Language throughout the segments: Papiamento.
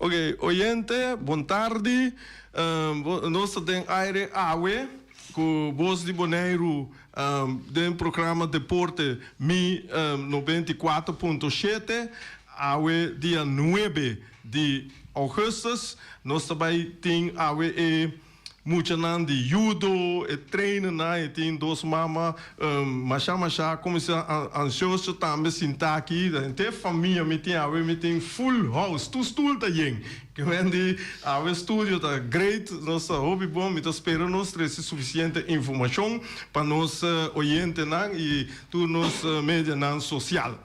Ok, oyente, bon tardi. Nos ta den aire awe ku Bos di Boneiru den programa Deporte Mi 94.7. Awe dia nuebe di augustus nos ta bai tin awe e Muchanan di judo, e trainernan, e tin dos mama masha masha cuminsa ansioso tambe sinta aki. Henter famia mi tin awe, mi tin full house, tur stoel ta yen. Ke men di awe studio ta great, nos ta hopi bon, mi ta spera nos trece suficiente informacion pa nos oyentenan y tur nos medianan social.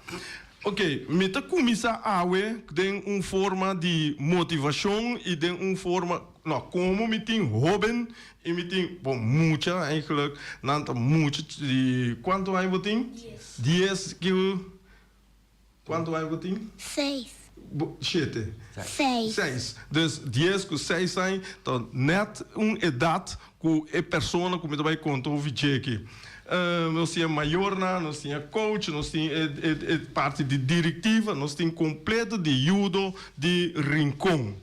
Ok, mi ta cuminsa awe den un forma di motivacion y den un forma, no, como mi tin hoben y mi tin, bon, mucha eigenlijk, nan ta mucha di, cuanto aña bo tin? Dies. Dies, kico, cuanto aña bo tin? Seis. Bo, shete. Seis. Seis. Dus dies cu seis aña ta net un edad Ku e persona ku mi ta bai konta hopi djeki. Nos tin e mayornan, nos tin e coach, nos tin e parti di direktiva, nos tin kompleto di yudo di Rincon.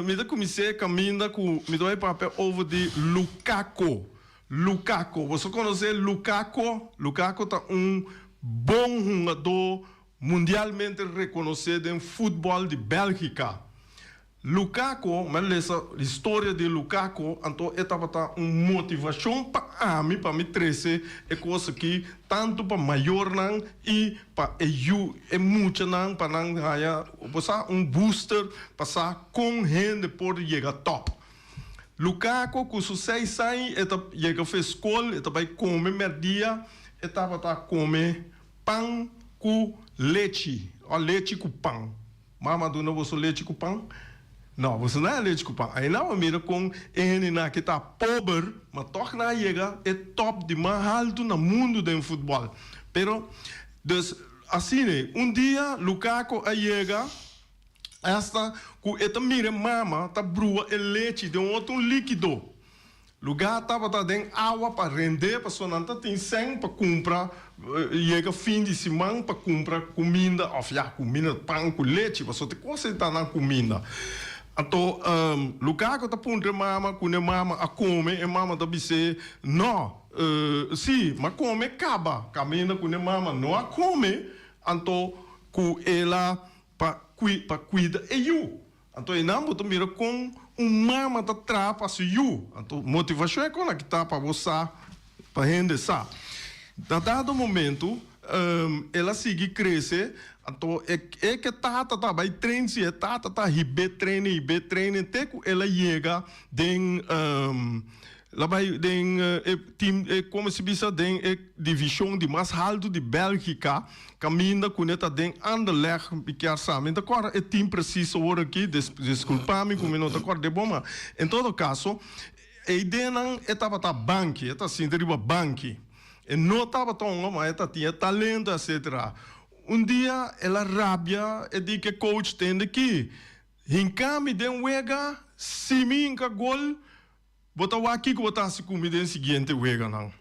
Mi ta kumins'é kaminda ku mi ta bai papia over di Lukaku. Lukaku, boso konosé Lukaku? Lukaku ta un bon hungadó mundialmente rekonosé den futbòl di Bèlgika. Lukaku, mi a lesa historia di Lukaku, anto e tabata un motivashon pa ami pa mi trese e kos aki tantu pa mayornan i pa e yu, e muchanan pa nan haña bo sa un booster pa sa kon hende por yega top. Lukaku ku su seis aña e ta yega for e skol, e ta bai kome mèrdia, e tabata kome pan ku lechi, o lechi ku pan. Mama duna boso lechi ku pan? No, boso no a lechi ku pan. Ai nan a mira kon e hendenan aki ta pober, ma tòg nan a yega e tòp di mas haltu na mundu den futbòl. Pero, dus, asina ei, un dia Lukaku a yega hasta ku e ta mira e mama ta brua e lechi den un otro líkido. Lugá tabata den awa pa rendé pasobra nan ta tin sèn pa kumpra yega fin di siman pa kumpra kuminda òf ya kuminda pan ku lechi pasobra te kos ei ta nan kuminda. Anto lugá ku ta puntra e mama ku ne mama a kome e mama ta bis'é nò si m'a kome kaba kaminda ku ne mama no a kome anto ku el a pa kuida e yu. Anto einan bo ta mira kon un mama ta traha pa su yu. Anto motivashon e kon aki ta pa bo sa, pa hende sa. Na dado momento el a sigui krese, anto e e ke tata ta bai train si e tata ta hib'é training, hib'é training te ku el a yega den el a bai den e team e komo si bisa den e divishon di mas haltu di Bèlgika. Caminda cu ne ta den Anderlecht, mi kier sa. Mi ta corda e team precies awor aki, disculpa mi cu mi no ta corda e bon, ma en todo caso, e ideanan e tabata banki, e ta sinta riba banki. E no tabata hunga, ma e ta tin e talento, etcetera. Un dia el a rabia, e di cu e coach tende ki, hinca mi den wega, si mi hinca gol, Bo ta wak kiko bo ta hasi ku mi den siguiente weganan.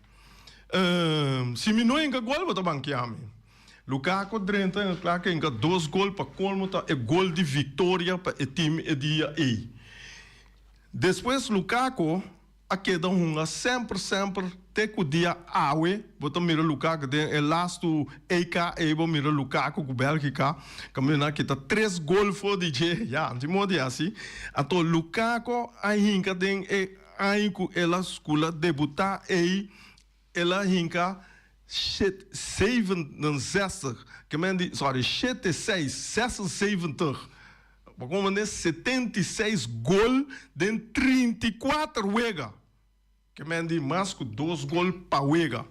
Si mi no hinka gol, bo ta bankia mi. Lukaku drenta en kla ke hinka dos gol pa kolmo ta e gol di viktoria pa e tim e dia ei. Despues Lukaku a keda hunga semper semper te ku dia awe bo ta mira Lukaku den e lastu EK ei bo mira Lukaku ku Belgika kaminda nan a kita tres gol for di dje ya anti modo asi anto Lukaku a hinka den e aña ku el a ku el a debuta ei el a hinka shet 67 ke men di sorry shete seis 76 bo komo 76 gol den 34 wega. Ke men di mas ku dos gol pa wega.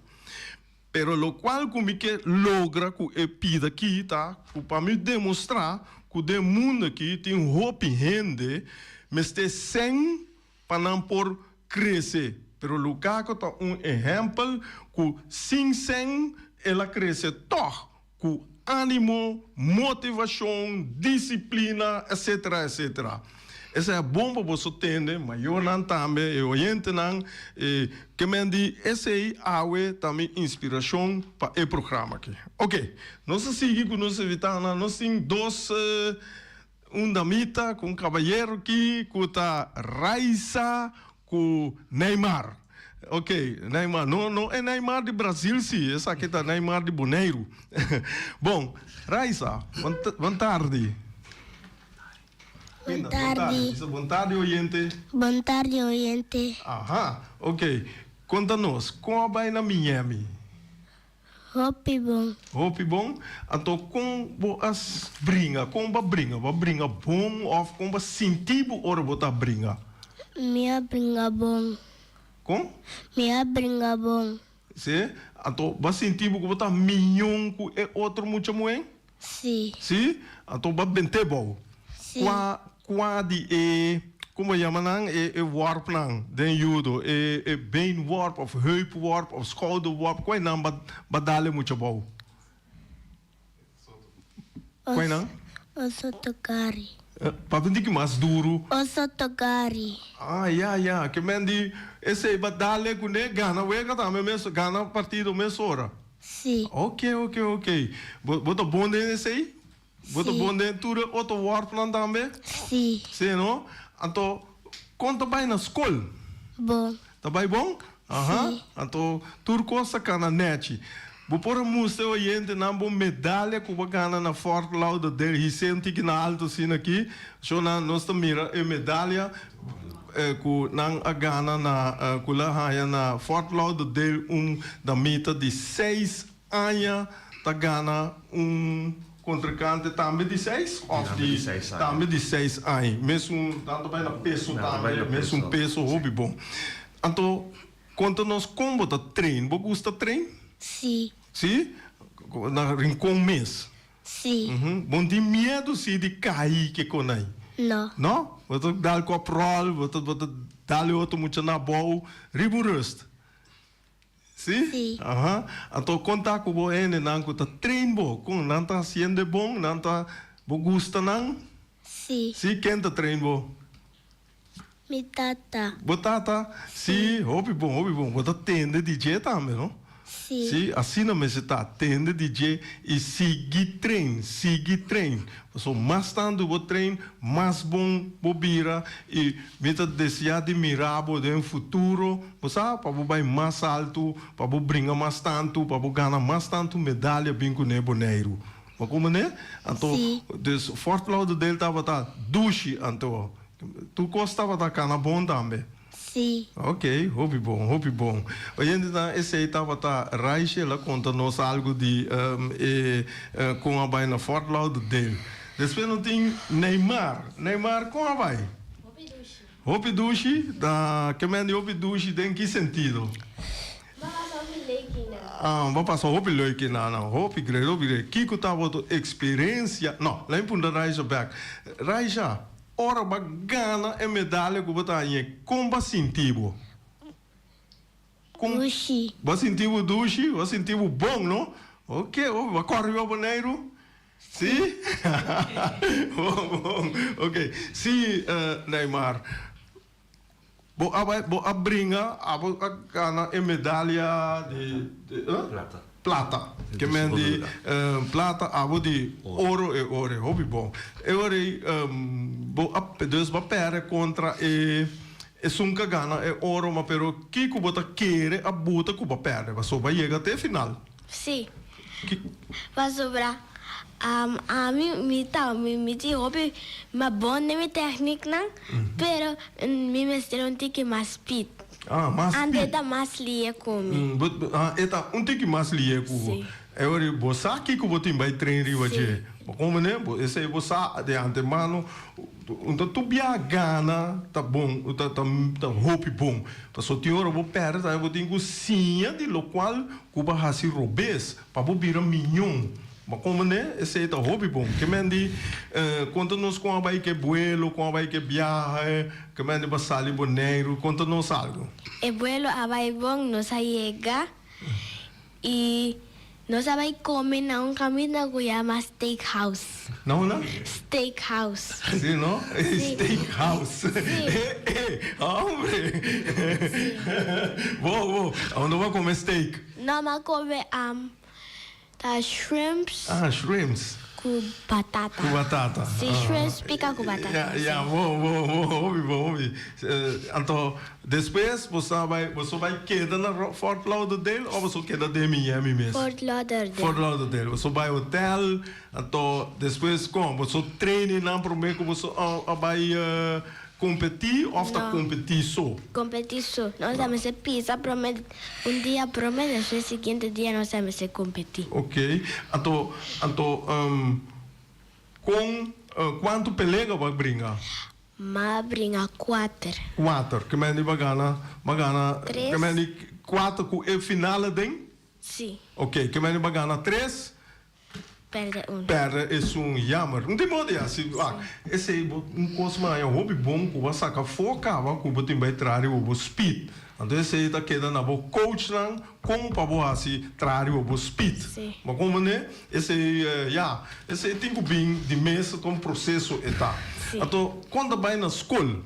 Pero lokual ku mi ke logra ku e pida aki ta ku pa mi demostrá ku den mundu aki tin hopi hende mester sèn pa nan por krese. Pero Lukaku ta un ehèmpel ku sin sèn el a krese tòg ku ánimo, motivashon, disiplina, etcetera, etcetera. Esei a bon pa boso tende, mayornan tambe, e oyentenan, e ke men di esei awe ta mi inspirashon pa e programa aki. Oke, nos a sigui ku nos invitadonan. Nos tin dos. un damita ku un kabayero ki ku ta Raisa ku Neymar. Ok, Neymar. No, no e Neymar di Brasil si, esaki ta Neymar di Boneiru. Bon, Raisa, bon tardi. Bon tardi. Bisa bon tardi oyente. Bon tardi oyente. Aha, ok. Konta nos, kon a bai na Miami? Hopi bon. Hopi bon. Anto kon bo a bringa? Kon bo a bringa? Bo a bringa bon of kon bo a sinti bo ora bo ta bringa? Mi a bringa bon. Kon? Mi a bringa bon. Si? Anto bo a sinti bo ku bo ta miñon ku e otro mucha muhé? Si. Si? Anto bo a bent'é bou? Si. Kua, kua di e, kon bo yama nan, e, e worpnan den judo, e, e beenworp of heupworp of schouderworp, kua e nan bo, bo a dal e mucha bou? Kua e nan? Osotogari. Papia un tiki mas duru. Osotogari. Ah, ya, ya. Ke men di esei bo a dal e kuné gana wega tambe mes, gana partido mesora. Sí. Ok, ok, ok. Bo, bo ta bon den esei? Bo ta Sí. bon den tur e otro worpnan tambe? Sí. Sí, no? Anto, kon ta bai na skol? Bon. Ta bai bon? Aha. Sí. Anto, tur kos ta kana nèchi. Bo por a mustra e oyentenan bo medalya ku bo a gana na Fort Lauderdale, his'é un tiki na alto asina aki. Sho nan, nos ta mira e medalya ku nan a gana na, ku la haña na Fort Lauderdale un damita di seis aña ta gana un kontrinkante tambe di seis òf di tambe di seis aña. Mesun nan ta bai na peso tambe, mesun peso hopi bon. Anto konta nos kon bo ta train, bo gusta train? Si. Si? Na Rincon mes? Si. Bo no tin miedu si di kai ke konai? No. No? Bo ta dal kop ròl, bo ta bo ta dal e otro mucha na abou, riba un rust. Si? Si. Aha. Anto kon ta ku bo hendenan ku ta train bo? Kon nan ta hasiendo e bon? Nan ta, bo gusta nan? Si. Si? Ken ta train bo? Mi tata. Bo tata? Si, hopi bon, hopi bon. Bo ta tende di dje tambe, no? Si. Si, asina mester ta, tende di dje i sigui train, sigui train. Pasobra mas tantu bo train, mas bon bo bira i mi ta desea di mira bo den futuro, bo sa, pa bo bai mas altu, pa bo bringa mas tantu, pa bo gana mas tantu medalia bin kuné Boneiru. Bo komprende? Anto, Si. dus Fort Lauderdale tabata dushi anto. Tur kos tabata kana bon tambe? Sí. Ok, hopi bon, hopi bon. Oyentenan, esei tabata Raisha, el a konta nos algu di e kon a bai na Fort Lauderdale. Despues nos tin Neymar. Neymar, kon a bai? Hopi dushi. Hopi dushi? Ta ke men di hopi dushi den ki sentido? Bo a pasa hopi leuk einan. Ah, bo a pasa hopi leuk einan. Hopi great, hopi great. Kiko tabata eksperensia? No, laat mi puntra Raisha bek. Raisha, Ora bo a gana e medalha ku bo ta hañ'é, kon bo a sinti bo? Kon Dushi. Bo a sinti bo dushi? Bo a sinti bo bon, no? Oke, oh, bo a kòrre riba Boneiru? Sí? Bon, bon. Oke. Sí, Neymar, bo a bai, bo a bringa, abo a gana e medalha di, di, Plata. Plata. Ke men di plata, abo di oro e ora ei. Hopi bon. E ora ei bo a, dus bo a pèrdè kontra e esun ku a gana e oro, ma pero kiko bo ta kere a buta ku bo a pèrdè? Pasobra bo a yega te final. Sí. Pasobra ami mi ta mi tin hopi ma bon den mi tèkniknan, pero mi mester un tiki mas speed. Ah, mas speed. Ante e ta mas lihe ku mi. Ah, e ta un tiki mas lihe ku bo. Sí. E ora bo sa kiko bo tin bai train riba dje. Sí. Bo komprende? Bo esei bo sa di antemano. Un ta tur bia gana ta bon, ta ta ta hopi bon. Pasobra tin ora bo pèrdè tambe bo tin ku siña di lokual ku bo a hasi robes pa bo bira miñon. Bo komprende? Esei ta hopi bon. Ke men di konta nos kon a bai ke buelo, kon a bai ke biahe, ke men di bo a sali Boneiru, konta nos algu. E buelo a bai bon, nos a yega i nos a bai kome na un kaminda ku yama Steak House. Na unda? Steak House. Si no? Si. Steak House. Si. Eh eh, hombre. Si. Bo bo, a unda bo a kome steak? No, mi a kome Ta shrimps. Ah, shrimps. Ku batata. Ku batata. Si, shrimps pika ku batata. Ya, ya, bon, bon, bon, hopi bon, hopi. Anto, despues boso a bai, boso bai keda na Fort Lauderdale of boso keda den Miami mes? Fort Lauderdale. Fort Lauderdale. Boso bai hotel, anto despues kon? Boso training nan prome ku boso a bai kompetí of ta kompetí so? Kompetí so. Nos a mester pisa prome un dia prome, despues siguiente dia nos a mester kompetí. Ok. Anto, anto kon, kuantu pelega bo a bringa? M'a bringa kuater. Kuater. Ke men di bo a gana, bo a gana, Tres. ke men di kuater ku e final aden? Si. Ok, ke men di bo a gana tres. Perde un. Perde esun jammer. Un tin modo ya si wak esey bo un kos maya hopi bon ku bo a saka for kaba ku bo tin bai traha riba bo speed. Anto esey ta keda na bo coachnan kon pa bo hasi traha riba bo speed. Bo komprende? Esey ya esey tin ku bin di mes ta un proseso e ta. Anto kon ta bai na skol?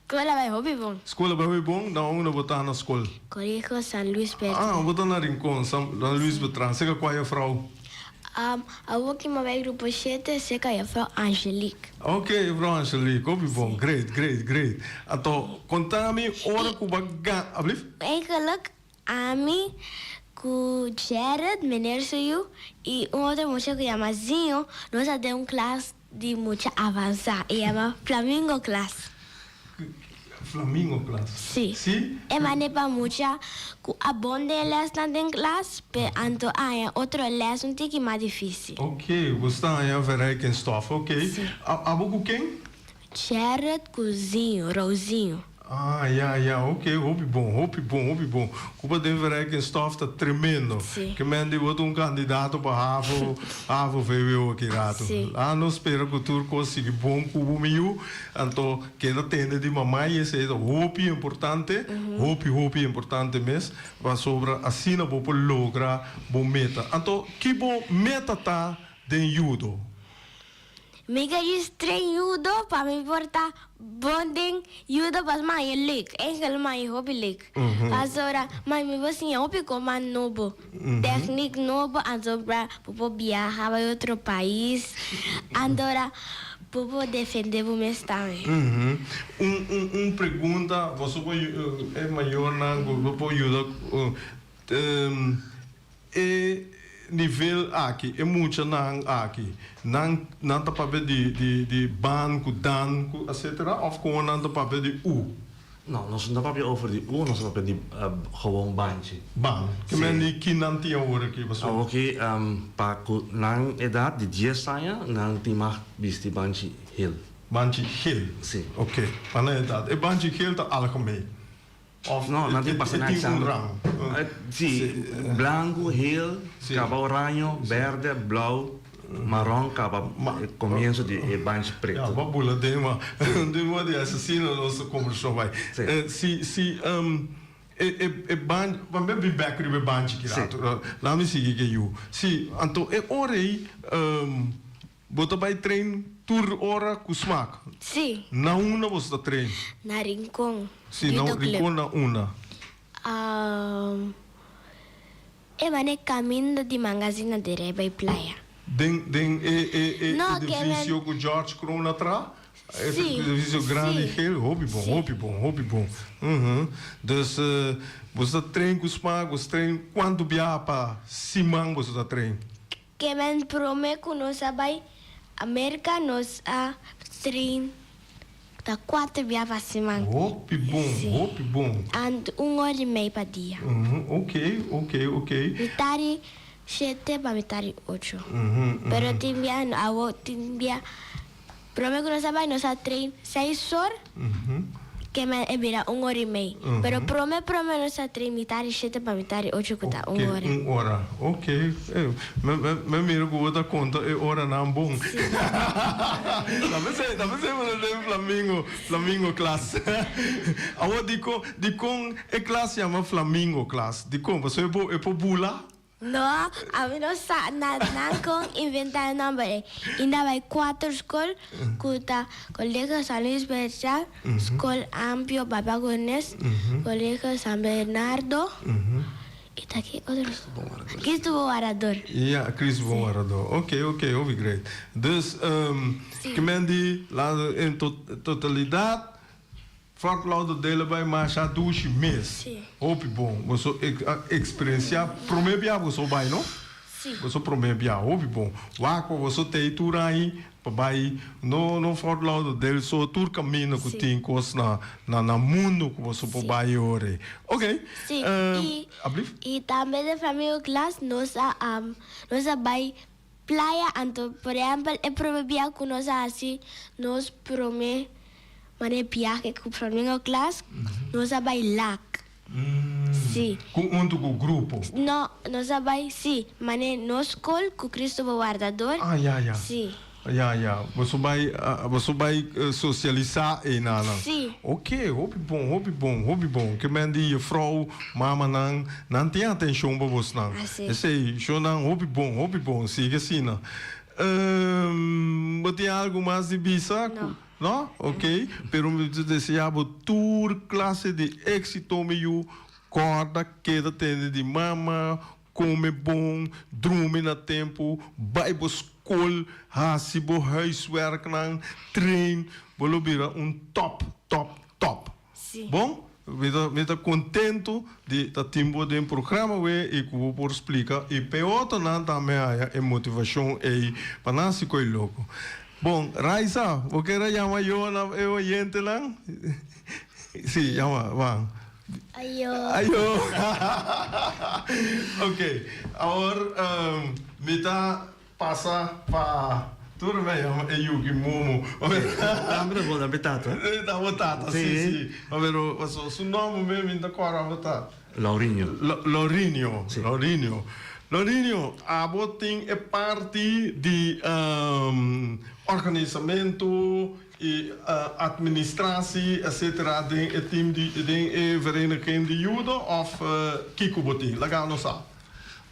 Skol a bai hopi bon. Skol a bai hopi bon? Na unda bo ta na skol? Colegio San Luis Bertrand. Ah, bo ta na Rincon, San Luis Bertrand. Serka kua juffrouw? Awor ki mi bai grupo shete, serka juffrouw Angelique. Ok, juffrouw Angelique. Hopi bon. Great, great, great. Anto, konta mi ora ku bo a ga. Ablief? Eigenlijk, ami ku Jared, meneer su yu, i un otro mucha ku yama Zinho, nos a den un klas Di mucha avansa e yama Flamingo Class. Flamingo Class? Si. Si? E manda pa mucha ku a bon den e lèsnan den klas, pero anto haña otro lès un tiki mas difísil. Ok, bo sta haña verrijkingsstof, ok. Si. Abo ku ken? Gerrit ku Zinho, Rouzinho. Ah, ya, ya, ok, hopi bon, hopi bon, hopi bon. Cuba den verrijkingsstof ta tremendo. Sí. Ke men di bo ta un kandidato pa havo, havo vwo aki rato. Sí. Ah, nos spera ku tur kos sigui bon ku bo mi yu. Anto, keda tende di mama i esei ta hopi importante, hopi, hopi importante mes, pasobra asina bo por logra bo meta. Anto, ki bo meta ta den judo? Mi ke djis train judo pa mi por ta bon den judo pas mi haña leuk, eigenlijk mi haña hopi leuk. Pasobra mi mi por siña hopi kos nobo, teknik nobo anto bo por biaha bai otro pais, anto ora bo por defende bo mes tambe. Un un un pregunta, boso por e mayornan ku bo por yuda E nivel aki, e muchanan aki, nan nan ta papia di di di ban ku dan ku etcetera of komo nan ta papia di u? No, nos no ta papia over di u, nos ta papia di gewoon banchi. Ban. Ke men di ki nan tin awor aki pasobra. Awor ki pa ku nan edat di dies aña nan tin mag bisti banchi hel. Banchi hel? Si. Ok, pa nan edat. E banchi hel ta algemeen. Of No, nan tin pasa e na tin un examen. rang. Si, blanco, geel, caba oraño, berde, blauw, maron caba e comienzo di e banchi preto. Ya, bo a bula den ma den ma di asesino nos conversacion bai. Si, si e e e ban, pa mi a bin bek riba e banchi ki rato. Laat mi sigui ke yu. Si, anto e ora ei Bo ta bai train tur ora ku smak? Sí. Na unda bo ta train? Na Rincon. Sí, na Rincon na unda? E mane caminda di Mangazina di Rey bai playa. Den den e e e edificio ku George Kroon a traha? Sí. E edificio grandi geel? Hopi bon, hopi bon, hopi bon. Uhum. Dus bo ta train ku smak, bo ta train kuantu biaha pa siman bo ta train? Ke men prome ku nos a bai Amerika nos a train ta kuater bia pa siman. Hopi bon, hopi bon. And un ora i mei pa dia. Ok, ok, ok. Mitari shete pa mitari ocho. Pero tin bia awo tin bia Prome ku nos a bai nos a train seis or ke men e bira un ora i mei. Pero prome prome nos a train mitar di shete pa mitar di ocho ku ta un ora. Un ora, ok. Me me mira ku bo ta konta e oranan bon. Ta pensei ta pensei bo ta den flamingo flamingo klas. Awor dikon dikon e klas yama flamingo klas? Dikon? Pasobra e por e por bula? No, ami no sa na nan kon inventa e nomber ei. Inda bai kuater skol ku ta Colegio San Luis Berchal, Skol Ampio Papa Gones, Colegio San Bernardo. I ta ki otro? Cristo Bon Wardador. Ja, Cristo Bon Wardador. Ok, ok, hopi great. Dus, ke men di, laat in totalidat, Fort Lauderdale bai masha dushi mes. Si. Hopi bon. Boso a experiencia prome bia boso bai no? Si. Boso prome bia. Hopi bon. Wak pa boso tei tur ahi pa bai no no Fort Lauderdale so tur caminda cu tin cos na na na mundo cu boso por bai ore. Ok. Si. I Ablief? I tambe den Flamingo Class nos a nos a bai Playa anto por ehempel e prome bia ku nos a hasi nos prome mane biahe ku Flamingo Class nos a bai Lac si. Ku huntu ku grupo? No nos a bai si mane nos skol ku Cristo bo Wardador Ah ya ya. si. Ya ya boso bai boso bai socialisa einanan. Si. Ok hopi bon hopi bon hopi bon ke men di jefrouw mamanan nan tin atencion pa bosnan Asi. esey shownan hopi bon hopi bon sigui asina bo tin algo mas di bisa No. no ok pero mi ta desea bo tur clase di exito mi yu corda keda tende di mama Kome bon, drumi na tempu, bai bo skol, hasi bo huiswerknan, train, bo lo bira un top, top, top. Sí. Bon? Mi ta, mi ta kontentu di ta tin bo den programa awe i ku bo por splika i p'e otronan tambe haya e motivashon ei pa nan hasi koi loko. Bon, Raisa, bo kier a yama yo na e oyentenan? Sí, yama, ban. Ayo. Ayo. Ok, awor mi ta pasa pa tur mi a yama e Yuki Momo. Tambe ta bo, tambe tata. Ta bo tata, si, si. Pero paso su nomber mi mi no ta kòrda bo ta. Laurinho. Laurinho, Laurinho. Laurinho, abo tin e parti di organisamentu E administratie etcetera den e team di den e vereniging di judo of kiko bo tin? Laga nos sa.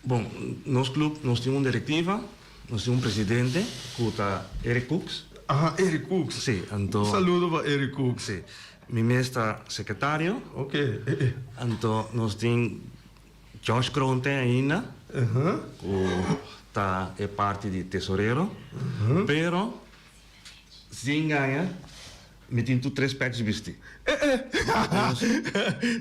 Bon, nos club nos tin un directiva, nos tin un presidente cu ta Eric Cooks. Aha, Eric Cooks. Si, anto. Un saludo pa Eric Cooks. Si. Mi mes ta secretario. Ok. Anto nos tin Josh Kroon ten ainda, cu ta e parti di tesorero, pero. Sin gaña, mi tin tur tres pèchi bisti.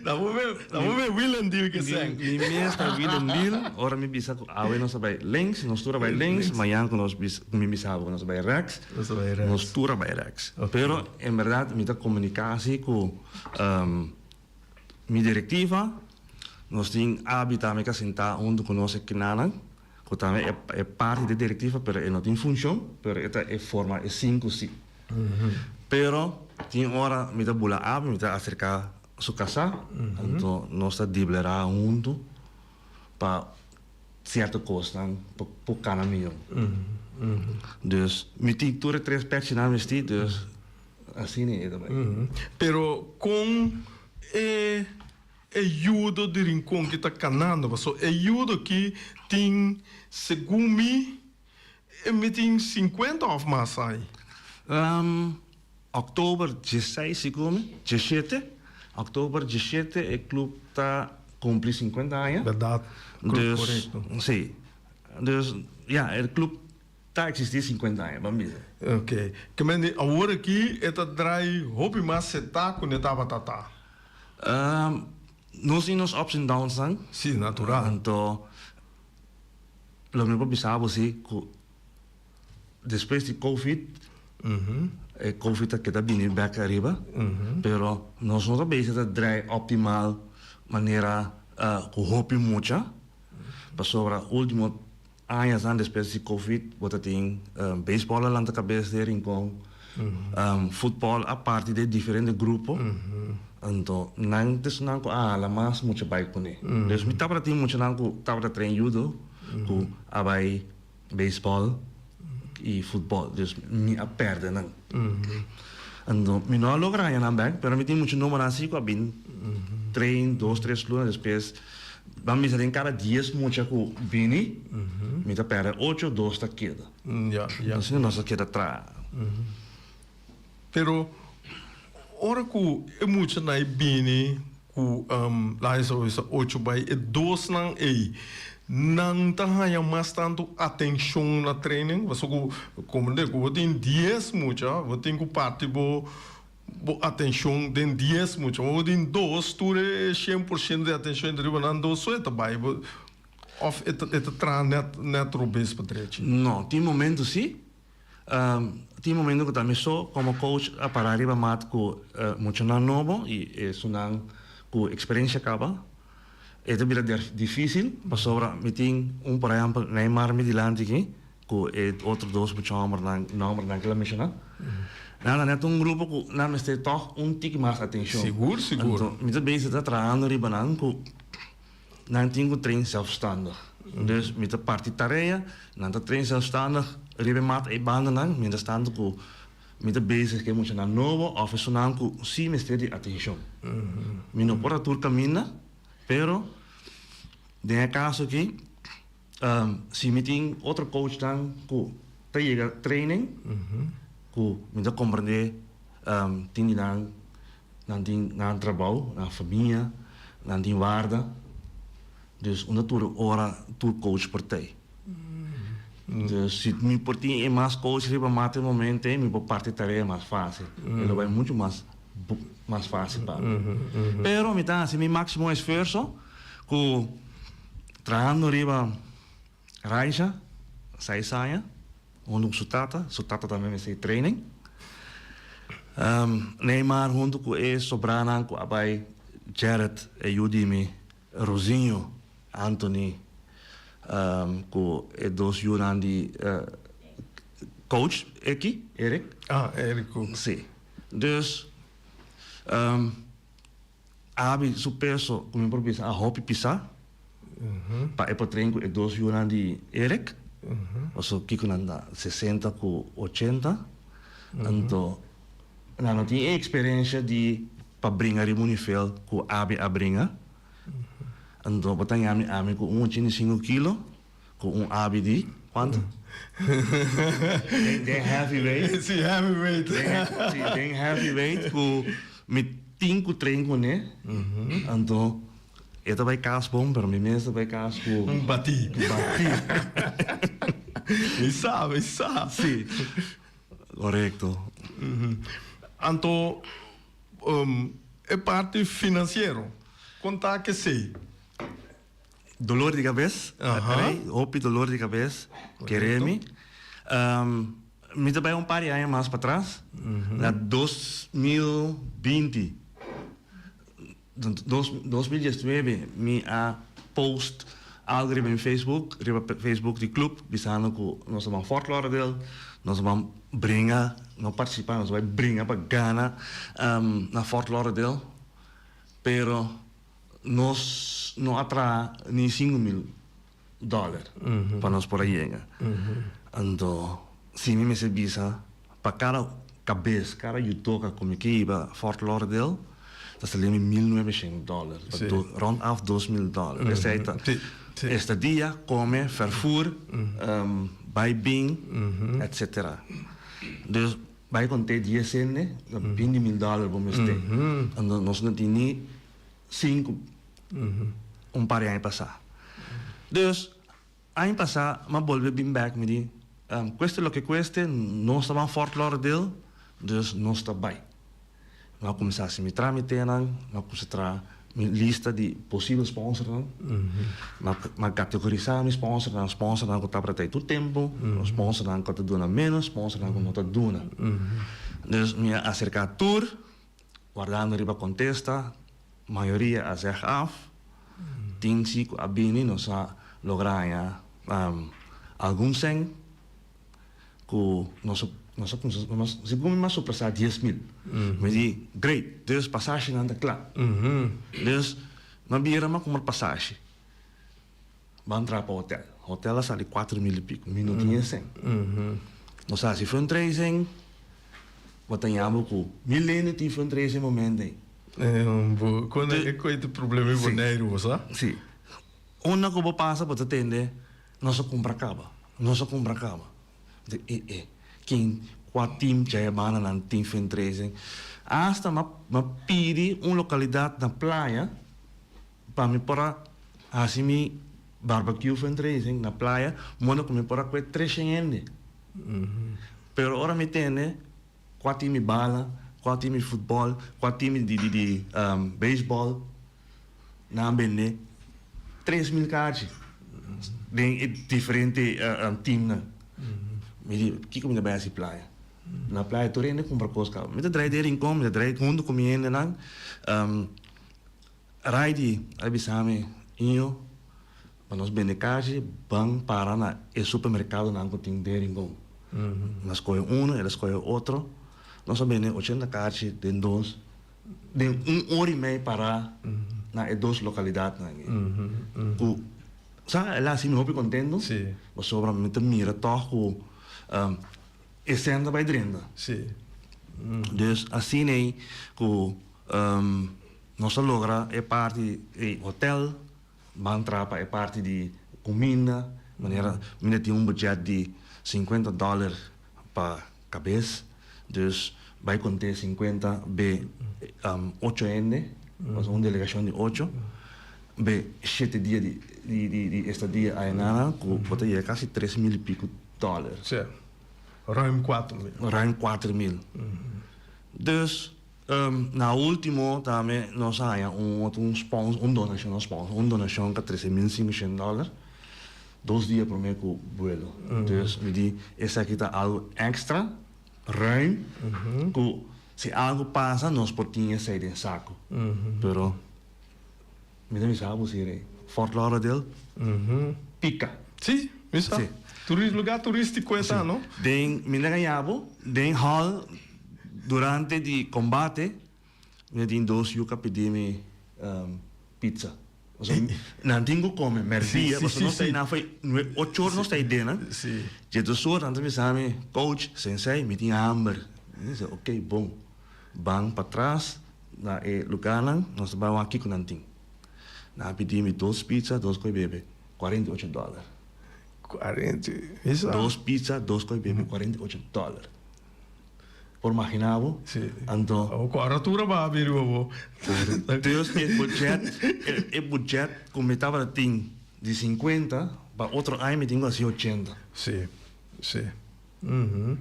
Na bo me, na bo me wiel en deal ke sèn. Mi mes ta wiel en deal, ora mi bisa ku awe nos a bai links, nos tur a bai links, mañan ku nos bisa, ku mi bisa abo ku nos a bai rèks, Nos a bai rèks. nos tur a bai rèks. Pero en bèrdat mi ta komuniká si ku mi direktiva, nos tin abi tambe ku a sintá huntu ku nos e kinanan. Ku tambe e parti di direktiva pero e no tin funshon pero e ta e forma e sinku si. Pero tin ora mi ta bula abi mi ta aserka su kasá anto nos ta diblerá huntu pa sierto kosnan por kana mihó. Dus mi tin tur e tres pèchinan mestí dus asina e ta bai. Pero kon e E yudo di Rincon ki ta kanando paso e yudo ki tin segun mi e mi tin sinkuenta of mas ai. Oktober diesseis segun mi, diesshete, oktober diesshete e club ta cumpli sinkuenta aña. Berdad, Dus, korekto. si, dus ya e club ta existi sinkuenta aña, ban bisa. Ok, ke men di awor aki e ta draai hopi mas setá ku ne tabata ta. Nos tin nos ups and downs nan. Sí, natural. Anto lo mi por bisa bo si ku despues di covid e covid ta keda bini bek ariba pero nos no ta bezig ta draai optimal manera ku hopi mucha pasobra ultimo Añasnan despues di covid bo ta tin beisbòl a lanta kabes den Rincon, futbòl a parti den diferente grupo, anto nan ta esnan ku a hala mas mucha bai kuné. Dus mi tabata tin muchanan ku tabata train judo ku a bai beisbòl i futbòl, dus mi a pèrdè nan. Anto mi no a logra haña nan bèk, pero mi tin mucha numbernan asi ku a bin train dos tres luna despues. Ban bisa den kada dies mucha ku bini, mi ta pèrdè ocho, dos ta keda. Ya, ya. Asina nos ta keda traha. Pero ora ku e muchanan ei bini. Ku laga esei bisa ocho bai e dosnan ei nan ta haña mas tantu atenshon na training pasobra ku komprende ku bo tin dies mucha bo tin ku parti bo bo atenshon den dies mucha bo tin dos tur e shen por shento di atenshon ta riba nan dos so e ta bai bo òf e ta e ta traha nèt nèt robes pa drechi. No, tin momento si Tin momento ku ta mi so komo coach a para riba mat ku muchanan nobo i esunnan ku eksperensia kaba. E ta bira difisil pasobra mi tin un por ehèmpel Neymar mi dilanti aki ku e otro dos mucha hòmbernan nòmbernan ku el a menshoná. Nan ta nèt un grupo ku nan mester tòg un tiki mas atenshon. Sigur, sigur. Anto mi ta bezig ta trahando riba nan ku Nan tin ku train zelfstandig. Dus mi ta parti tarea, nan ta train zelfstandig riba e mat ei bandanan, mientras tanto ku mi ta bezig ku e muchanan nobo òf esunnan ku si mester di atenshon. Mi no por a tur kaminda, pero den e kaso aki si mi tin otro coachnan ku ta yega training ku mi ta komprende tin di nan Nan tin nan trabou, nan famia, nan tin warda. Dus unda tur ora tur coach por tei. Dus si mi por tin e mas coach riba mat e momento ei, mi por parti tarea mas facil. E lo bai mucho mas mas facil pa mi. Pero mi ta haci mi maximo esfuerso cu trahando riba Raisha, seis aña, huntu ku su tata. Su tata tambe mester e training. Neymar huntu ku e sobranan ku a bai, Jared, e yu di mi, Rosinho, Anthony, ku e dos yunan di coach eki, Eric. Ah, Eric ku. Si. Dus, Abi su peso ku mi por bisa a hopi pisá pa e por train ku e dos yunan di Eric. Paso kiko nan ta sesenta ku ochenta. Anto nan no tin e eksperensia di pa bringa riba un nivel ku Abi a bringa. Anto bo ta yami ami ku un 85 kilo ku un Abi di kuantu? Den heavyweight. Si, heavyweight. Si, den heavyweight ku mi tin ku train kuné. Anto e ta bai kas bon, pero mi mes ta bai kas ku. Un batí. Batí. Mi sa, mi sa. Si, korekto. Anto e parti finansiero, kon ta kesei? Dolor di kabes, rei, hopi dolor di kabes, kere mi. Mi ta bai un par di aña mas patras, na 2020, 2019 mi a post algo riba mi Facebook, riba Facebook di club, bisando ku nos ta ban Fort Lauderdale, nos ta ban bringa, no participa, nos ta bai bringa pa gana na Fort Lauderdale, pero. Nos no a traha ni 5000 dòler pa nos por a yega. Anto si mi mester bisa pa kada kabes, kada judoka ku mi ke hiba Fort Lauderdale ta sali mi 1900 dòler, rond af 2000 dòler. Esei ta estadia, kome, vervoer, bai bin, etcetera. Dus bai kont'é dies hende ta 20.000 dòler bo mester. Anto nos no tin ni sinku un par di aña pasá. Dus, aña pasá m'a bolbe bin bèk, mi di, kueste loke kueste, nos ta ban Fort Lauderdale, dus nos ta bai. M'a kuminsá hasi mi trámitenan, m'a kuminsá traha mi lista di posibel sponsornan, m'a kategorisá mi sponsornan, sponsornan ku tabata ta ei tur tempu, sponsornan ku ta duna ménos, sponsornan ku no ta duna. Dus mi a aserká tur. Wardando riba kontesta, mayoria a zeg af. Tin si ku a bini nos a logra haña algun sèn ku nos a nos a kumsa nos segun mi mas soprasá 10.000. Mi di great, dus pasashinan ta kla. Dus mi a bira mi a kumpra pasashi ban traha pa hotel. Hotel a sali 4000 i piko, mi no tin e sèn. Nos a hasi fundraising. Bo ta yama ku mi lene tin fundraising momento ei. Bo kon e koe ta problema di Boneiru bo sa? Si. Unda ku bo pasa bo ta tende nos a kumpra kaba, nos a kumpra kaba. Di e e ken Kua team djaya banda nan tin fundraising. Asta m'a m'a pidi un lokalidat na playa pa mi por a hasi mi barbecue fundraising na playa moda ku mi por a kue treshen hende. Pero ora mi tende kua team di bala, kua team di futbòl, kua team di di di beisbòl, nan a bende 3000 kaarchi den e diferente teamnan. Mi di, kiko mi ta bai hasi playa? Na playa tur hende kumpra kos kaba. Mi ta drai den Rincon, mi ta drai huntu ku mi hendenan. Raidy a bisa mi, Iño, pa nos bende kaarchi ban para na e supermerkadonan ku tin den Rincon. Mi a skohe uno, el a skohe otro. Nos a bende 80 kaarchi den dos. Den un ora i mei pará na e dos lokalidatnan aki. Ku sa el a hasi mi hopi kontentu pasobra mi ta mira tòg ku e sèn ta bai drenta. Dus asina ei ku nos a logra e parti di hotel, ban traha pa e parti di kuminda, manera mi ta tin un budget di sinkuenta dòler pa kabes, dus bai kont'é sinkuenta be ocho hende, pasobra un delegashon di ocho, be shete dia di di estadia ayanan ku bo ta yega kasi 3000 i piku dòler. Sí, ruim 4000. Ruim 4000. Dus na ultimo tambe nos a haña un otro un spons un donashon no sponsor un donashon ka trese mil sinkushen dòler. Dos dia prome ku buelo. Dus mi di esaki ta algu extra, ruim, ku si algu pasa nos por tin esei den saku. Pero mi ta bisa bo si rei, Fort Lauderdale pika. Si, mi sa. Lugar turistico e ta, no? Den, mi na gaña bo, den hall durante di combate Mi a tin dos yu ka pidi mi pizza. Pasobra nan tin ku kome mèrdia, pasobra nos ta einan for nue, ocho or nos ta ei dena. Dje dos or nan ta bisa mi, coach, sensei, mi tin hamber. Mi bisa, ok, bon. Ban patras na e lugarnan, nos ta bai wak kiko nan tin. Nan a pidi mi dos pizza, dos koi bebe, 48 dòler. 48? Dos pizza, dos koi bebe, 48 dòler. Por magina bo? Sí. Anto. Abo cu aratura ba a biri bo. Dus e budget, e budget cu mi tabata tin di 50, pa otro aña mi tin cu haci 80. Sí, sí. Mhm,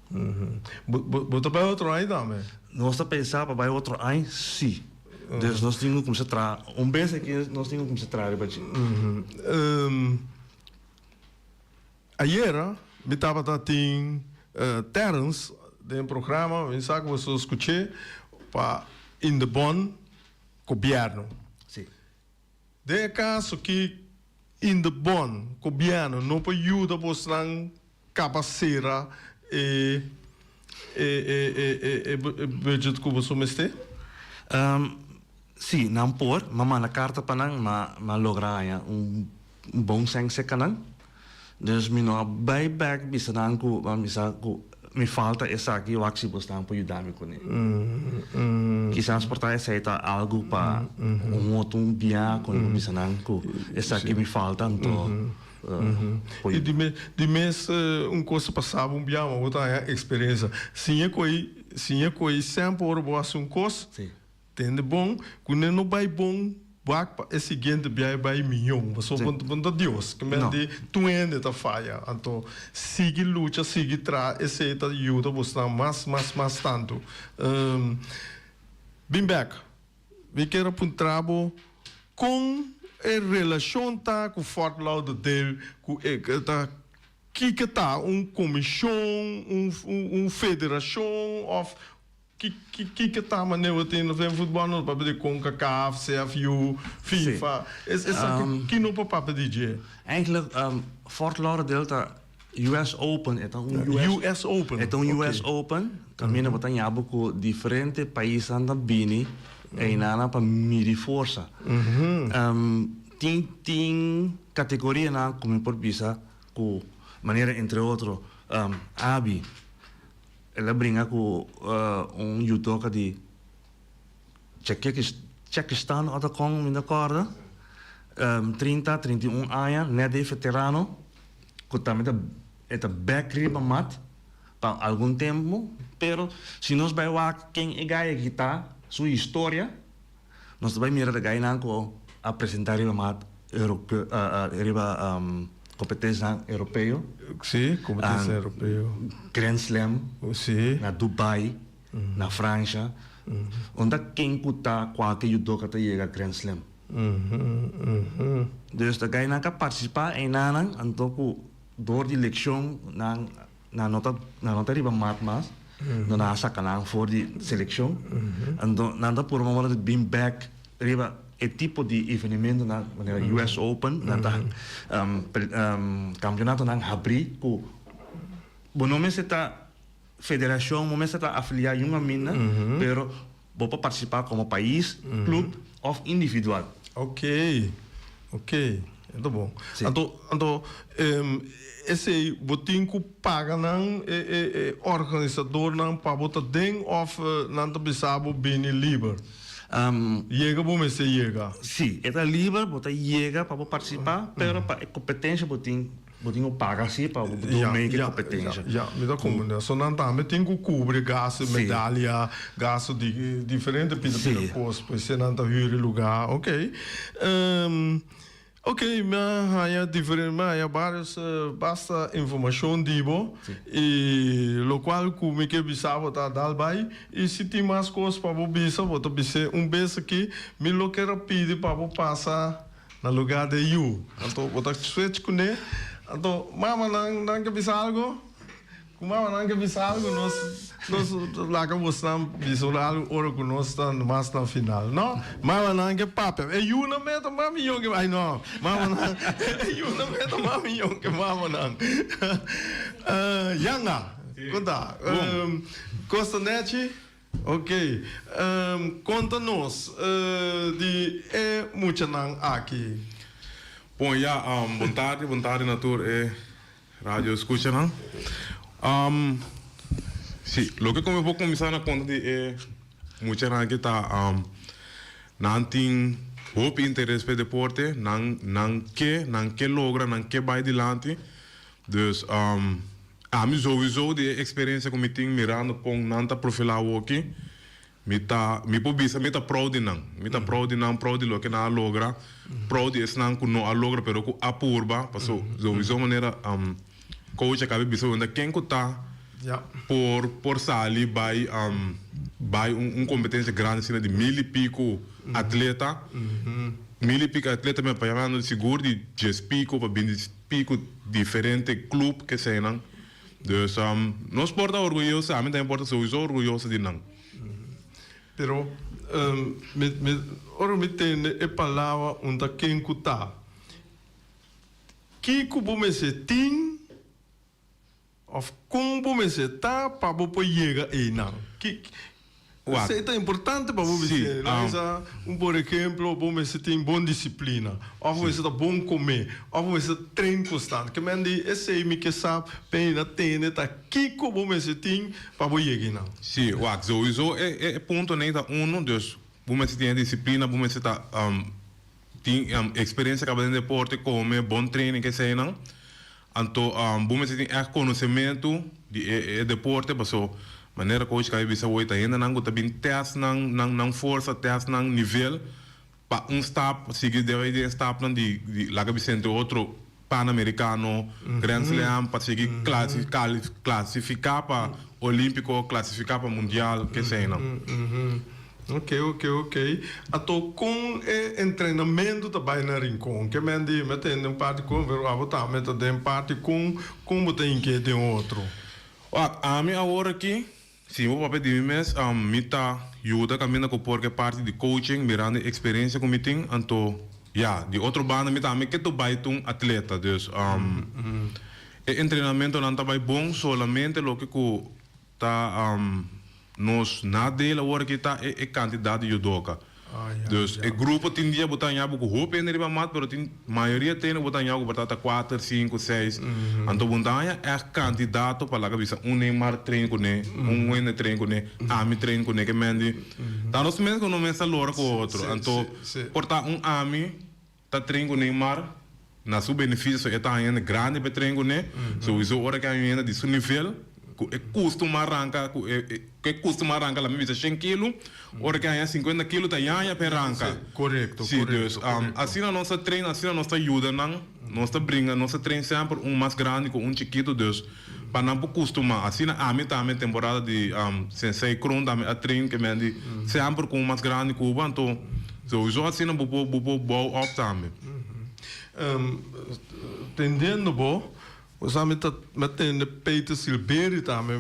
mhm. Bo, bo, bo ta bay otro aña tambe? Nos ta pensa pa bay otro aña, sí. Dus nos tin cu cuminsa traha, un bes aki nos tin cu cuminsa traha riba dje. Mhm. Um. Ayera mi tabata tin Terrence den programa, mi sa ku boso skuch'é, pa Indebon gobièrnu. Sí. Den e kaso ki Indebon gobièrnu no por yuda bosnan kaba sera e e e e budget ku boso mester? Sí, nan por. Mi a manda karta pa nan, ma mi a logra haña un Un bon sèn seka nan. Dus mi no a bai bèk bisa nan ku mi a bisa ku mi falta esaki wak si bosnan por yuda mi kuné. Kisas por ta esei ta algu pa un otro un bia ku mi por bisa nan ku esaki mi falta anto por I di mes un kos ta pasa bo un bia ma bo ta haña eksperensia. Siña ku ei siña ku ei semper ora bo hasi un kos. Tende bon, ku ne no bai bon wak pa e siguiente biahe bai miyon, pasobra bo no ta Dios, ke men di tur hende ta faya, anto sigui lucha, sigui traha, esei ta yuda bosnan mas, mas, mas tantu. Bin bek, mi kier a puntra bo kon e relashon ta ku Fort Lauderdale ku e ta kiko ta un komishon, un federashon òf Kiko ta manera tin den futbol no ta papia di Concacaf, CFU, FIFA. Esaki ki no por papia di dje? Eigenlijk Fort Lauderdale ta US Open, e ta un US, US Open. E ta un US Open, kaminda bo ta ña bo ku diferente paisnan ta bini einan pa midi forsa. Tin tin kategorianan ku mi por bisa ku manera entre otro Abi. El a bringa ku un judoka di Tjekistan ota kon mi ta kòrda, 30, 31 aña, nèt e veterano ku tambe ta e ta bèk riba mat. Pa algun tempu, pero si nos bai wak ken e gai aki ta, su historia, nos ta bai mira ta gainan ku a presenta riba mat Europe riba kompetensianan europeo. Sí, kompetensia europeo. Grand Slam. Sí. Na Dubai, na Fransha. Unda ken ku ta kualke judoka ta yega Grand Slam. Dus ta gainan ku a partisipá einanan anto ku dor di lekshon nan Nan no ta nan no ta riba mat mas, no nan a saka nan for di selekshon. Anto nan ta purba ora di bin bek riba e tipo di evenimentonan manera US Open, nan ta kampionatonan habrí ku bo no mester ta federashon, bo mester ta afiliá yun aminda, pero bo por partisipá komo pais, klup òf individual. Ok, ok, e ta bon. Anto, anto esei bo tin ku paga nan e e e organisadornan pa bo ta den òf nan ta bisa bo bini liber? Yega bo mester yega. Sí, e ta liber, bo ta yega pa bo partisipá, pero pa e kompetensia bo tin Bo tin ku paga si pa bo por make e kompetensia. Ya, mi ta komprende. So nan tambe tin ku kubri gastu di medalia, gastu di diferente pida pida kos, pues si nan ta hür e lugá. Ok. Ok, mi a haña diferente, mi a haña varios, basta informashon di bo i lokual ku mi ke bisa bo ta dal bai i si tin mas kos pa bo bisa bo ta bis'é un bes aki. Mi lo ker a pidi pa bo pasa Na lugar de yu. Anto bo ta switch kuné. Anto mamanan nan ke bisa algo? Ku mamanan ke bisa algo nos nos laga bosnan bisa un algo ora ku nos ta mas na final. No, mamanan ke papia. E yunan meta mas miyon ke ay no. Mamanan e yunan meta mas miyon ke mamanan. Yanga, kon ta? Kos ta nechi? Ok, konta nos di e muchanan aki. Bon ya, bon tardi, bon tardi na tur e radio escuchanan. Si, loke ku mi por kuminsá na konta di e muchanan aki ta nan tin hopi interes pa e deporte, nan nan ke, nan ke logra, nan ke bai dilanti. Dus ami souiso di e experiencia cu mi tin mirando con nan ta profila awoki, mi ta mi por bisa mi ta proud di nan. Mi ta proud di nan, proud di loke nan a logra, proud di esnan cu no a logra pero cu a purba, paso souiso manera coach a caba di bisa unda ken cu ta por por sali bay bay un competencia grandi asina di mil y pico atleta, mil y pico atleta mi a papia sigur di dies pico pa binti. Pico diferente club ke eseinan. Dus nos por ta orguyoso, ami tambe por ta souiso orguyoso di nan. Pero mi mi ora mi tende e palabra un ta ken ku ta. Kiko bo mester tin Of kon bo mester ta pa bo por yega einan? Ki Wak. Esei ta importante pa bo Sí, bis'é. Nan bisa un por ehemplo, bo mester tin bon disiplina, of bo mester ta bon komé, of bo mester train konstant. Ke men di esei mi ke sa p'eina tende ta kiko bo mester tin pa bo yega einan. Sí, wak, souiso e e puntonan ei ta uno, dus bo mester tin e disiplina, bo mester ta tin eksperensia kaba den deporte, kome, bon training, eseinan. Anto bo mester tin ègt konosementu di e deporte paso manera coach Gaby bisa hoy ta hendenan ku ta bin tèst nan nan forsa, tèst nan nivel pa un stap sigui debe di e stapnan di laga bisa entre otro Panamericano, Grand Slam pa sigui klasifiká pa Olímpiko, klasifiká pa Mundial keseinan. Ok ok ok ato kon e entrenamentu ta bai na Rincon? Ke men di mi a tende un parti kon pero abo tambe ta den parti kon kon bo ta hinke den otro? Wak, ami awor aki si bo papia di mi mes mi ta yuda kaminda ku por ke parti di coaching mirando e eksperensia ku mi tin anto ya di otro banda mi tambe ke to bai ta un atleta dus e entrenamentonan ta bai bon solamente loke ku Ta nos nadeel awor aki ta e kantidat di judoka. Dus e grupo tin dia bo ta haña bo ku hopi hende riba mat pero tin mayoria tene bo ta haña ku por ta ta kuater, sinku, seis. Anto bo no ta haña ègt kandidato pa laga bisa un Neymar train kuné, un hende train kuné, ami train kuné ke men di ta nos mes ku no mes ta lora ku otro. Anto por ta un ami ta train ku Neymar na su benefisio so e ta haña hende grandi pa e train kuné. Souiso ora ke haña un hende di su nivel. Ku e kustumá ranka ku e ku e kustumá ranka lami bisa shen kilo, ora ke haña sinkuenta kilo ta yaña pa e ranka. Sí, korekto, Sí, dus korekto, korekto. asina nos ta train, asina nos ta yuda nan, nos ta bringa, nos ta train semper un mas grandi ku un chikitu, dus pa nan por kustumá. Asina ami tambe temporada di Sensei Kroon tambe a train ke men di semper ku un mas grandi ku bo, anto souiso asina bo por bo por bou op tambe. Tendiendo bo, Osea mi ta mi a tende Peter Silberi tambe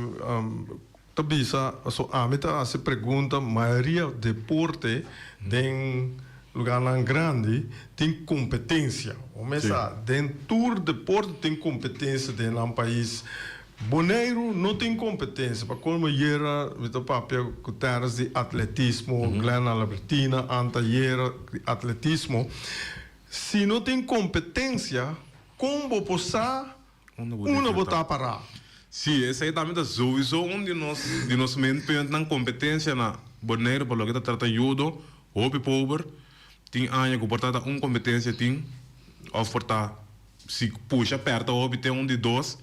ta bisa paso ami ta hasi pregunta mayoria deporte den lugarnan grandi tin competencia bo mes sa den tur deporte tin competencia den nan pais Boneiru no tin competencia pa colmo yera mi ta papia cu Terrence di atletismo Glenn Albertina anta yera di atletismo si no tin competencia Kon bo por sa unda bo ta pará? Sí, esei tambe ta souiso un di nos di nos main puntnan, kompetensia na Boneiru pa loke ta trata judo, hopi pober, tin aña ku por ta ta un kompetensia tin òf por ta si pusha pèrta hopi ten un di dos,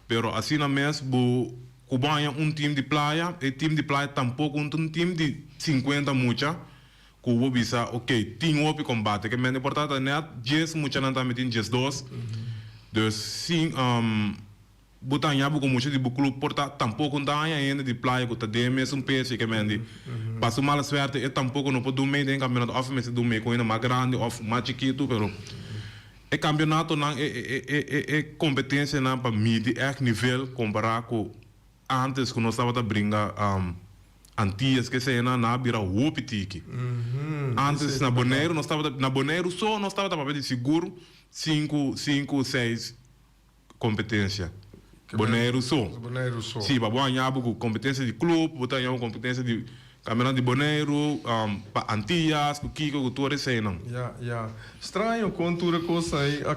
pero asina mes bo ku bo haña un team di playa, e team di playa tampoko un ta un team di sinkuenta mucha, Ku bo bisa, ok, tin hopi kombate. Ke mente por ta ta net djes muchanan tambe tin 12. Dus sin bo ta haña bo ku mucha di bo club por ta tampoko no ta haña hende di playa ku ta den e mesun peso ke men di pa su mala suerte e tampoko no por dun mee den kampionato of e mester dun mee ku hende mas grandi of mas chikitu pero e kampionatonan e e e e kompetensianan pa midi ègt nivel kompara ku Antes ku nos tabata bringa Antillas ke esei nan a bira hopi tiki. Antes na Boneiru nos tabata na Boneiru so nos tabata papia di sigur sinku sinku seis kompetensia. Boneiru so. Si pa bo haña bo ku kompetensia di klup bo ta haña bo kompetensia di Kampionato di Boneiru, pa Antillas, ku kiko, ku tur eseinan. Ya, ya. Straño kon tur e kosnan ei a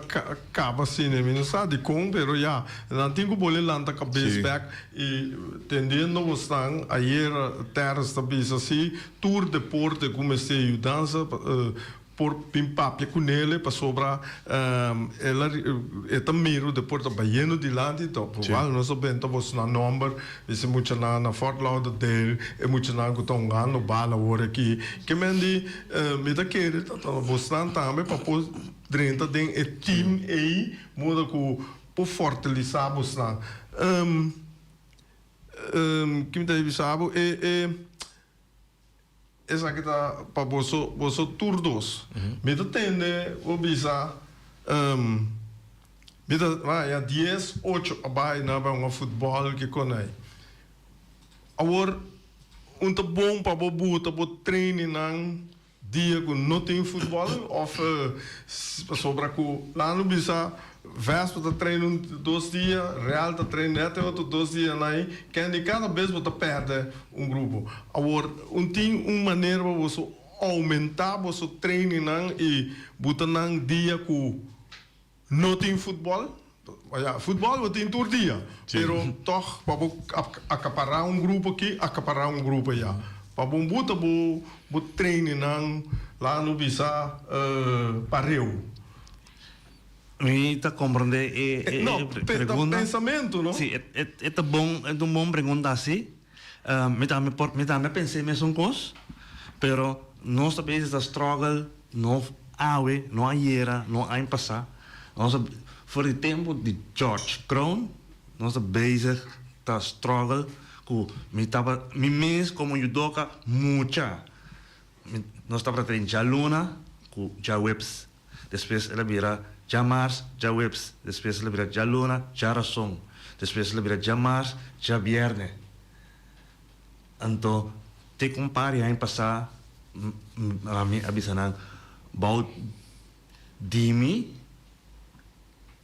kaba asina. Mi no sa dikon, pero ya. Nan tin ku bole lanta kabes bèk. I tendiendo bosnan, ayer Terrence ta bisa si tur deporte ku mester yudansa por bin papia ku nele pasobra el a e ta mira deporte ta bayendo dilanti to wal nos a benta boso nan nomber bisa e muchanan na Fort Lauderdale e muchanan ku ta hungando bal awor aki ke men di mi ta kere ta ta bosnan tambe pa por drenta den e team ei moda ku por fortalisa bosnan ki mi ta bisa bo e e. Esaki ta pa boso, boso tur dos. Mi ta tende bo bisa, mi ta haña dies ocho a bai na bai hunga futbòl ki konai. Awor, un ta bon pa bo buta bo trainingnan dia ku no tin futbòl òf pasobra ku nan lo bisa Vespa ta train un dos dia, Real ta train net e otro dos dianan ei, kende kada bes bo ta pèrdè un grupo. Awor, un tin un manera pa boso oumentá boso trainingnan i buta nan dia ku no tin futbòl? Ya, futbòl bo tin tur dia, pero tòg pa bo akapará un grupo aki, akapará un grupo aya. Pa bo buta bo bo trainingnan, laga no bisa pareu. Mi ta comprende e e No, pe ta pregunta. pensamentu, no? Si, e e e ta bon, e ta un bon pregunta si. Mi tambe por, mi tambe a pens'é mesun kos, pero nos ta bezig ta struggle no awe, no ayera, no aña pasá. Nos a, for di tempu di George Kroon, nos ta bezig ta struggle ku mi tabata, mi mes komo judoka mucha, mi, nos tabata train djaluna ku djaweps. Despues el a bira djamars, djaweps. Despues el a bira djaluna, djarason. Despues el a bira djamars, djabierne. Anto, te ku un par di aña pasá, mi a bisa nan, Bou di mi,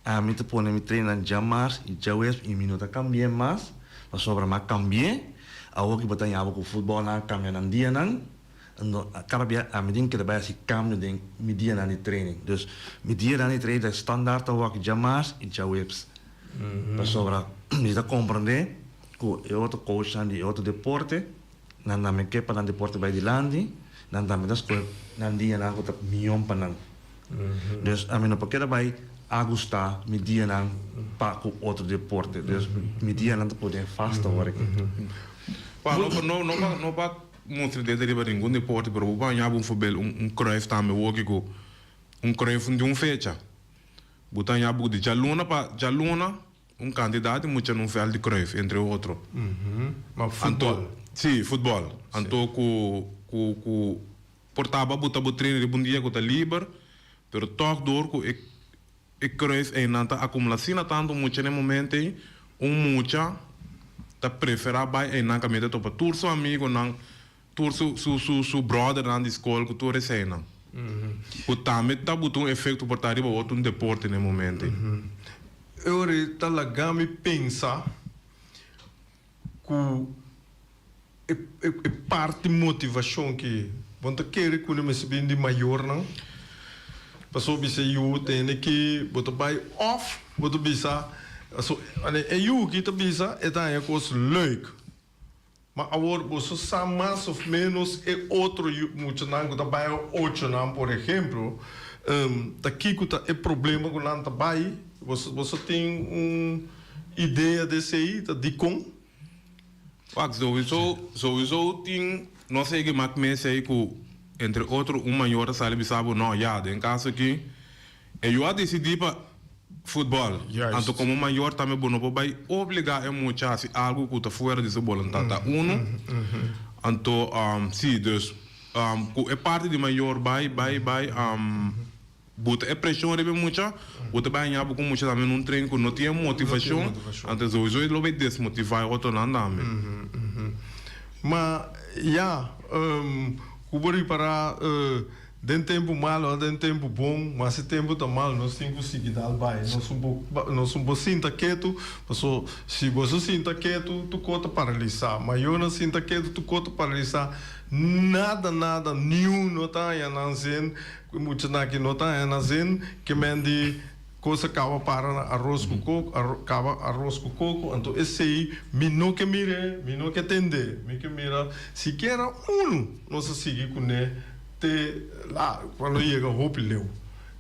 ami ta pone mi trenan djamars i djaweps i mi no ta kambi'é mas, pasobra mi a kambi'é. Awor ki bo ta haña bo ku futbòlnan a kambia nan dianan. No, cada bia ami tin keda bai haci cambio den mi dianan di training. Dus mi dianan di training ta standaard ta wak djamars y djaweps. Pasobra mi ta comprende cu e otro coachnan di e otro deporte, nan tambe ke pa nan deporte bai dilanti, nan tambe ta scoge nan dianan cu ta mion pa nan. Dus ami no por keda bai. ahusta mi dianan pa ku otro deporte. Dus mi dianan ta pone vast awor aki. Pa no no no pa no pa mustra dede riba ningun deporte, pero bo por haña bo un voorbeeld un un Cruyff tambe woki ku un Cruyff di un fecha. Bo ta haña bo di djaluna pa djaluna un kantidat di mucha na un vèlt di Cruyff entre otro. Ma futbòl. Anto si futbòl. Anto ku ku ku por taba bo ta bo train riba un dia ku ta liber, pero tòg dor ku e e Cruyff einan ta akumulá asina tantu mucha na e momento ei, un mucha ta preferá bai einan kaminda topa tur su amigonan, tur su su su su bròdernan di skol ku tur eseinan. Ku tambe ta buta un efekto por ta riba otro un deporte na e momento ei. E ora ei ta laga mi pensa ku e e parti motivashon ki bo ta kere ku mester bin di mayornan pasobra bisa e yu tene ki bo ta bai òf bo ta bisa e yu ki ta bisa e ta haña kos leuk ma awor boso sa mas òf ménos e otro yu muchanan ku ta bai ochonan por ehemplo ta kiko ta e problema ku nan ta bai boso boso tin un idea di esei ta dikon. Wak, souiso, souiso tin, nos a yega mak mes ei ku entre otro un mayor a sali bisa bo, no, ya, den kaso aki e yu a disidí pa futbòl. Anto komo mayor tambe bo no por bai obligá e mucha hasi algu ku ta fuera di su boluntat, ta unu. Anto, si, dus ku e parti di mayor bai, bai, bai. Bo ta e preshon riba e mucha, bo ta bai haña bo ku mucha tambe na un tren ku no tin e motivashon, anto souiso e lo bai desmotivá e otronan tambe. Ma ya, ku bo ripará den tempu malu òf den tempu bon, mas e tempu ta mal nos tin ku sigui dal bai. Nos un por nos un por sinta ketu, paso si boso sinta ketu tur kos ta paralisá. Mayornan sinta ketu tur kos ta paralisá, nada nada niun no ta haña nan zin. Ku e muchanan aki no ta haña na zin ke men di kos a kaba para na aros ku koko, kaba aros ku koko, anto esei mi no ke mir'é, mi no ke tend'é, mi ke mira sikiera unu nos a sigui kuné te la cuando yega hopi leu.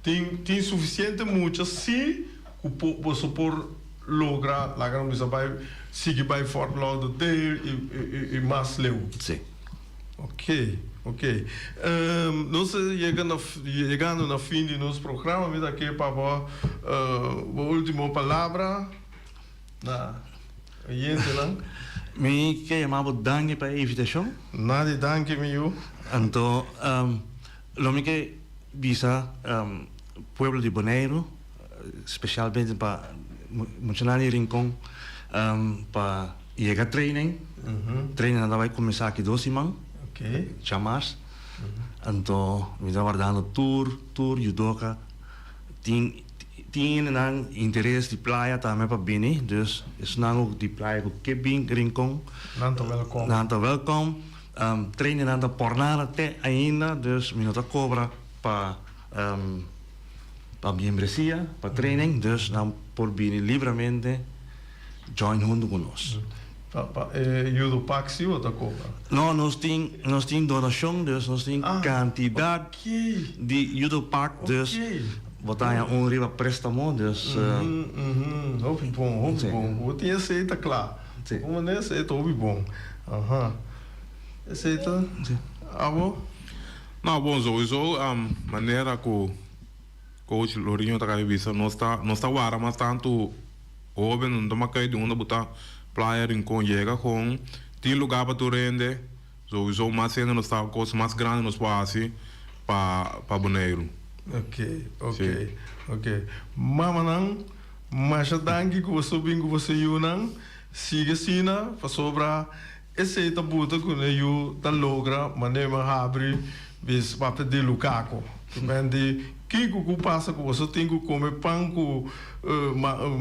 Tin tin sufisiente mucha si ku por boso por logra laga nan bisa bai sigui bai Fort Lauderdale i i mas leu. Sí. Ok, ok. Nos ta yega na, yegando na fin di nos programa. Mi ta ke pa bo, bo ultimo palabra na oyentenan. Mi ke yama bo danki pa e invitashon. Na di danki mi yu. Anto, lo mi ke bisa pueblo di Boneiru, spesialmente pa muchanan di Rincon, pa yega training. Training nan ta bai kuminsá aki dos siman, djamars. Anto mi ta wardando tur tur judoka tin tin hendenan interes di playa tambe pa bini, dus esnan ku di playa ku ke bin Rincon Nan ta wèlkòm. Nan ta wèlkòm. Training nan ta por nada te ainda, dus mi no ta kobra pa pa miembresia, pa training, dus nan por bini libramente. Join huntu ku nos. Pa pa e judo pak si bo ta kobra? No, nos tin nos tin donashon dus nos tin kantidat di judo pak dus bo ta haña un riba prestamo dus. Hopi bon, hopi bon. Bo tin esei ta kla. Bo manera esei ta hopi bon. Aha. Esei ta abo? No, bon souiso manera ku coach Lorinho ta kaba di bisa nos ta nos ta wara mas tantu. Hoben no tuma kai di unda bo ta Playa Rincon yega kon tin lugar pa tur hende souiso mas hende nos ta kos mas grandi nos por hasi pa pa Boneiru. Ok ok ok mamanan masha danki ku boso bin ku boso yunan sigui asina pasobra esei ta buta ku e yu ta logra manera mi a habri bis papia di Lukaku men di kiko ku pasa ku boso tin ku kome pan ku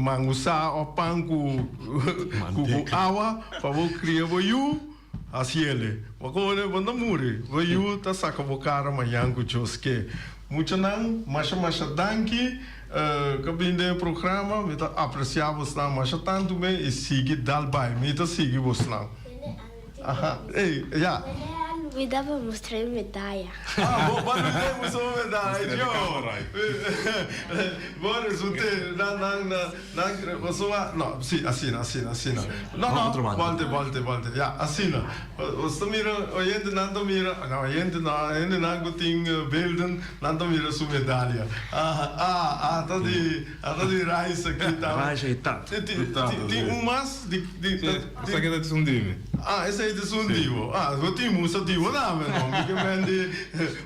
mangusá òf pan ku ku awa pa bo kria bo yu hasi ele bo kome bo ta muri bo yu ta saka bo kara mañan ku Dios ke muchanan masha masha danki ku a bini den e programa mi ta apresiá bosnan masha tantu me i sigui dal bai mi ta sigui bosnan aha ey ya. lubida pa mustra mi medaya. Ah, bo bo lubida di mustra bo medaya, yo. Bo resulte nan nan nan pasobra no, si asina asina asina. No no, volte volte volte, ya asina. Bo ta mira oyentenan ta mira, no oyente no, hendenan ku tin beelden nan ta mira su medalia. Ah ah ata di ata di Raisa aki tambe. Raisa i tata. Tin un mas di di. Esaki ta esun di mi. Ah esei ta esun di bo. Ah bo tin musa di bo tambe no. Mi ke men di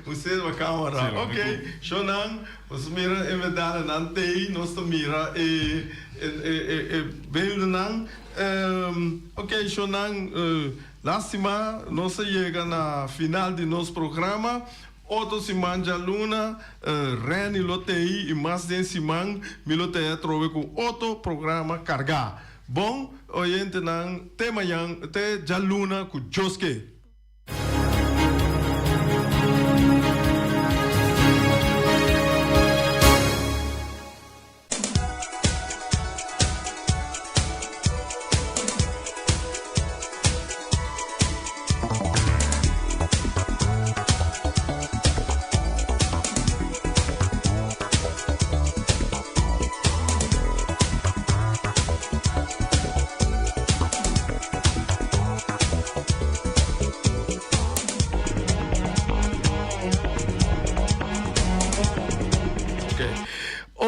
usted pa camera. Ok shonan nos mira e medalianan tei nos ta mira e e beeldennan. Ok shonan lastima nos a yega na final di nos programa. Otro siman djaluna Renny lo tei i mas den siman mi lo tei atrobe ku otro programa kargá. Bon oyentenan te mañan te djaluna ku Dios ke.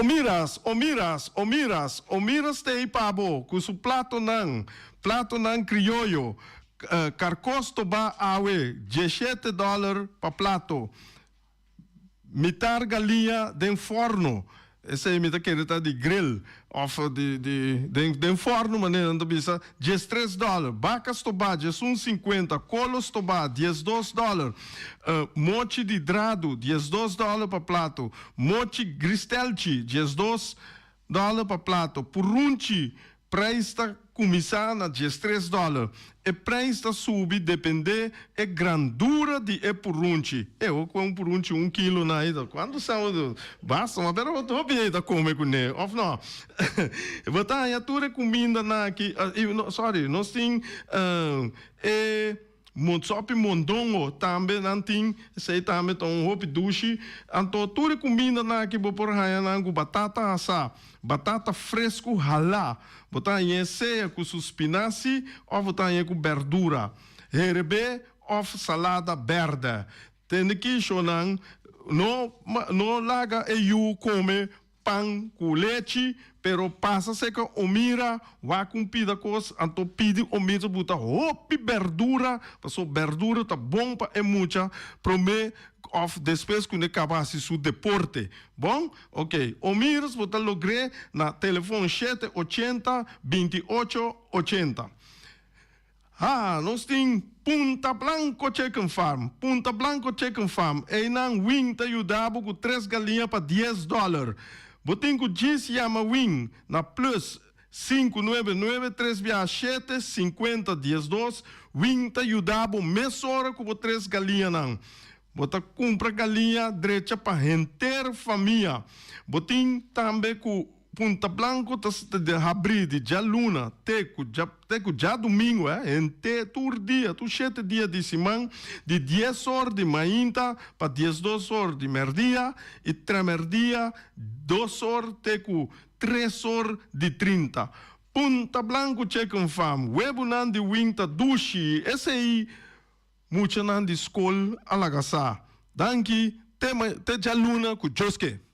Omiras, omiras, omiras, omiras t'ei pa bo ku su platonan, platonan krioyo, karkos tobá awe, dieshete dòler pa plato. Mitar galiña den forno, esei mi ta kere ta di grill of di di den den forno manera nan ta bisa, diestres dòler, baka stobá diesun sinkuenta, kolo stobá diesdos dòler, mochi di dradu diesdos dòler pa plato, mochi gristelchi 12 dòler pa plato, purunchi Prijs ta kuminsá na 13 dòler. E prijs ta subi dependé e grandura di e purunchi. E ho ku un purunchi un kilo na ei ta kuantu sa basta ma pero hopi hei ta kome kuné òf no? Bo ta haña tur e kumindanan aki sorry nos tin e. Motsopi mondongo tambe nan tin, esei tambe ta un hopi dushi. Anto tur e kumindanan aki bo por haña nan ku batata hasá, batata fresku halá. Bo ta hañ'é sea ku su spinasi òf bo ta hañ'é ku bèrdura, herebé òf salada bèrdè. Tende kishonan no no laga e yu kome Pan ku lechi, pero pasa seka Omira wak un pida kos, anto pidi Omira buta hopi berdura, paso berdura ta bon pa e mucha prome of despues ku ne kaba hasi su deporte. Bon? Ok. Omiras bo ta logr'é na telefon shete ochenta, binti ocho, ochenta. Ha, nos tin Punta Blanco Chicken Farm. Punta Blanco Chicken Farm, einan Win ta yuda bo ku tres galiña pa dies dòler. Bo tin ku djis yama Win na plus sinku nuebe nuebe tres biaha shete sinkuenta diesdos. Win ta yuda bo mesora ku bo tres galiñanan. Bo ta kumpra galiña drecha pa henter famia. Bo tin tambe ku. Punta Blanco ta habrí di djaluna te ku te ku djadumingu, eh, henter tur dia, tur shete dia di siman, di dies or di mainta pa 12 or di mèrdia i trèmèrdia dos or te ku tres or di 30. Punta Blanco Chicken Farm, webunan di winta dushi, esei muchanan di skol a laga sa. Danki, te te djaluna ku Djoske.